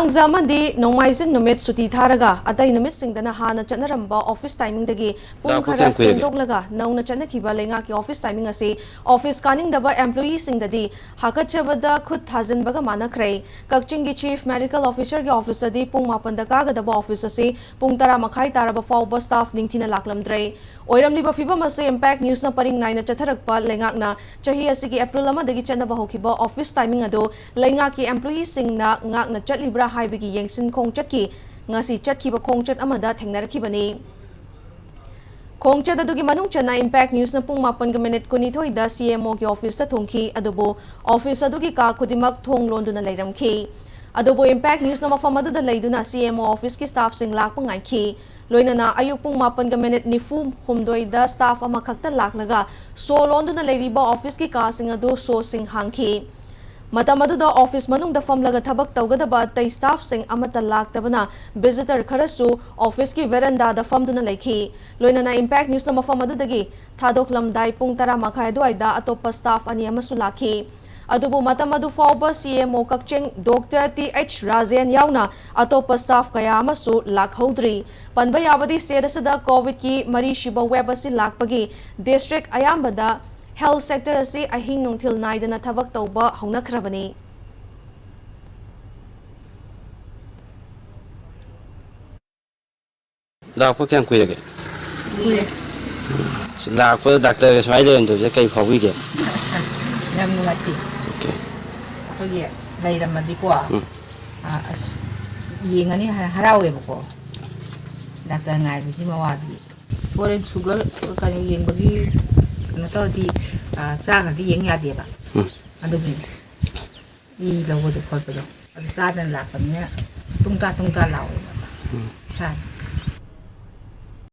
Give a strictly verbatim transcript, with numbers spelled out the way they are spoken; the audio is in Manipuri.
ꯊꯥꯡꯖ ꯑꯃꯗꯤ ꯅꯣꯡꯃꯥꯏꯖꯤꯡ ꯅꯨꯃꯤꯠ ꯁꯨꯇꯤ ꯊꯥꯔꯒ ꯑꯇꯩ ꯅꯨꯃꯤꯠꯁꯤꯡꯗꯅ ꯍꯥꯟꯅ ꯆꯠꯅꯔꯝꯕ office timingꯗꯒꯤ ꯄꯨꯡ ꯂꯥꯛꯄ ꯈꯔ ꯀꯌꯥꯝ ꯀꯨꯏꯔꯒꯦ? ꯁꯦꯝꯗꯣꯛꯂꯒ ꯅꯧꯅ ꯆꯠꯅꯈꯤꯕ ꯂꯩꯉꯥꯛꯀꯤ office timing ꯑꯁꯤ office ꯀꯥꯅꯤꯡꯗꯕ employeeꯁꯤꯡꯗꯗꯤ ꯍꯥꯀꯠꯆꯕꯗ ꯈꯨꯠ ꯊꯥꯖꯤꯟꯕꯒ ꯃꯥꯟꯅꯈ꯭ꯔꯦ꯫ ꯀꯛꯆꯤꯡꯒꯤ Chief Medical Officerꯒꯤ officeꯇꯗꯤ ꯄꯨꯡ ꯃꯥꯄꯟꯗ ꯀꯥꯒꯗꯕ office ꯑꯁꯤ ꯄꯨꯡ ꯇꯔꯥ ꯃꯈꯥꯏ ꯇꯥꯔꯕ ꯐꯥꯎꯕ staff ꯅꯤꯡꯊꯤꯅ ꯂꯥꯛꯂꯝꯗ꯭ꯔꯦ꯫ ꯑꯣꯏꯔꯝꯂꯤꯕ ꯐꯤꯚꯝ ꯑꯁꯤ Impact Newsꯅ ꯄꯔꯤꯡ ꯅꯥꯏꯅ ꯆꯠꯊꯔꯛꯄ ꯂꯩꯉꯥꯛꯅ ꯆꯍꯤ ꯑꯁꯤꯒꯤ April ꯑꯃꯗꯒꯤ ꯆꯠꯅꯕ ꯍꯧꯈꯤꯕ office timing ꯑꯗꯨ ꯂꯩꯉꯥꯛꯀꯤ employeeꯁꯤꯡꯅ ꯉꯥꯛꯅ ꯆꯠꯂꯤꯕ꯭ꯔꯥ ꯍꯥꯏꯕꯒꯤ ꯌꯦꯡꯁꯤꯟ ꯈꯣꯡꯆꯠꯀꯤ ꯉꯁꯤ ꯆꯠꯈꯤꯕ ꯈꯣꯡꯆꯠ ꯑꯃꯗ ꯊꯦꯡꯅꯔꯛꯈꯤꯕꯅꯤ꯫ ꯈꯣꯡꯆꯠ ꯑꯗꯨꯒꯤ ꯃꯅꯨꯡ ꯆꯟꯅ Impact Newsꯅ ꯄꯨꯡ ꯃꯥꯄꯟꯒ ꯃꯤꯅꯤꯠ ꯀꯨꯟꯅꯤꯊꯣꯏꯗ CMOꯒꯤ officeꯇ ꯊꯨꯡꯈꯤ, ꯑꯗꯨꯕꯨ office ꯑꯗꯨꯒꯤ ꯀꯥ ꯈꯨꯗꯤꯡꯃꯛ ꯊꯣꯡ ꯂꯣꯟꯗꯨꯅ ꯂꯩꯔꯝꯈꯤ꯫ ꯑꯗꯨꯕꯨ Impact Newsꯅ ꯃꯐꯝ ꯑꯗꯨꯗ ꯂꯩꯗꯨꯅ CMO officeꯀꯤ staffꯁꯤꯡ ꯂꯥꯛꯄ ꯉꯥꯏꯈꯤ꯫ ꯂꯣꯏꯅꯅ ꯑꯌꯨꯛ ꯄꯨꯡ ꯃꯥꯄꯟꯒ ꯃꯤꯅꯤꯠ ꯅꯤꯐꯨ ꯍꯨꯝꯗꯣꯏꯗ staff ꯑꯃꯈꯛꯇ ꯂꯥꯛꯂꯒ ꯁꯣ ꯂꯣꯟꯗꯨꯅ ꯂꯩꯔꯤꯕ officeꯀꯤ ꯀꯥꯁꯤꯡ ꯑꯗꯨ ꯁꯣꯁꯤꯡ ꯍꯥꯡꯈꯤ꯫ ꯃꯇꯝ ꯑꯗꯨꯗ office ꯃꯅꯨꯡꯗ ꯐꯝꯂꯒ ꯊꯕꯛ ꯇꯧꯒꯗꯕ ꯑꯇꯩ staffꯁꯤꯡ ꯑꯃꯠꯇ ꯂꯥꯛꯇꯕꯅ visitor ꯈꯔꯁꯨ officeꯀꯤ verandaꯗ ꯐꯝꯗꯨꯅ ꯂꯩꯈꯤ꯫ ꯂꯣꯏꯅꯅ Impact Newsꯅ ꯃꯐꯝ ꯑꯗꯨꯗꯒꯤ ꯊꯥꯗꯣꯛꯂꯝꯗꯥꯏ ꯄꯨꯡ ꯇꯔꯥ ꯃꯈꯥꯏ ꯑꯗꯨꯋꯥꯏꯗ ꯑꯇꯣꯞꯄ staff ꯑꯅꯤ ꯑꯃꯁꯨ ꯂꯥꯛꯈꯤ꯫ ꯑꯗꯨꯕꯨ ꯃꯇꯝ ꯑꯗꯨ ꯐꯥꯎꯕ CMO ꯀꯛꯆꯤꯡ Doctor Th Rajen ꯌꯥꯎꯅ ꯑꯇꯣꯞꯄ staff ꯀꯌꯥ ꯑꯃꯁꯨ ꯂꯥꯛꯍꯧꯗ꯭ꯔꯤ꯫ ꯄꯟꯕ ꯌꯥꯕꯗꯤ state ꯑꯁꯤꯗ COVIDꯀꯤ ꯃꯔꯤꯁꯨꯕ wave ꯑꯁꯤ ꯂꯥꯛꯄꯒꯤ district ꯑꯌꯥꯝꯕꯗ health sector ꯑꯁꯤ ꯑꯍꯤꯡ ꯅꯨꯡꯊꯤꯜ ꯅꯥꯏꯗꯅ ꯊꯕꯛ ꯇꯧꯕ ꯍꯧꯅꯈ꯭ꯔꯕꯅꯤ꯫ ꯂꯥꯛꯄ ꯀꯌꯥꯝ ꯀꯨꯏꯔꯒꯦ? ꯀꯨꯏꯔꯦ꯫ ꯂꯥꯛꯄꯗ doctorꯒ ꯁꯨꯃꯥꯏꯅ ꯂꯩꯔꯝꯗꯕꯁꯦ ꯀꯩ ꯐꯥꯎꯕꯤꯒꯦ? ꯌꯥꯝ ꯅꯨꯡꯉꯥꯏꯇꯦ꯫ Okay꯫ ꯑꯩꯈꯣꯏꯒꯤ ꯂꯩꯔꯝꯃꯗꯤꯀꯣ, ꯎꯝ꯫ ꯑ, ꯑꯁ, ꯌꯦꯡꯉꯅꯤ ꯍꯥꯏ ꯍꯔꯥꯎꯋꯦꯕꯀꯣ꯫ Doctor ꯉꯥꯏꯕꯁꯤ ꯃꯋꯥꯗꯤ꯫ Foreign sugar ꯀꯩꯅꯣ ꯌꯦꯡꯕꯒꯤ ꯀꯩꯅꯣ ꯇꯧꯔꯗꯤ, ꯑ, ꯆꯥꯈ꯭ꯔꯗꯤ ꯌꯦꯡ ꯌꯥꯗꯦꯕ꯫ ꯎꯝ꯫ ꯑꯗꯨꯒꯤ ꯏ ꯂꯧꯕꯗꯣ ꯈꯣꯠꯄꯗꯣ꯫ ꯑꯗꯨ ꯆꯥꯗꯅ ꯂꯥꯛꯄꯅꯤꯅ ꯇꯨꯡꯇꯥ ꯇꯨꯡꯇꯥ ꯂꯥꯎꯋꯦꯕ꯫ ꯎꯝ꯫ ꯏꯁꯥꯗ꯫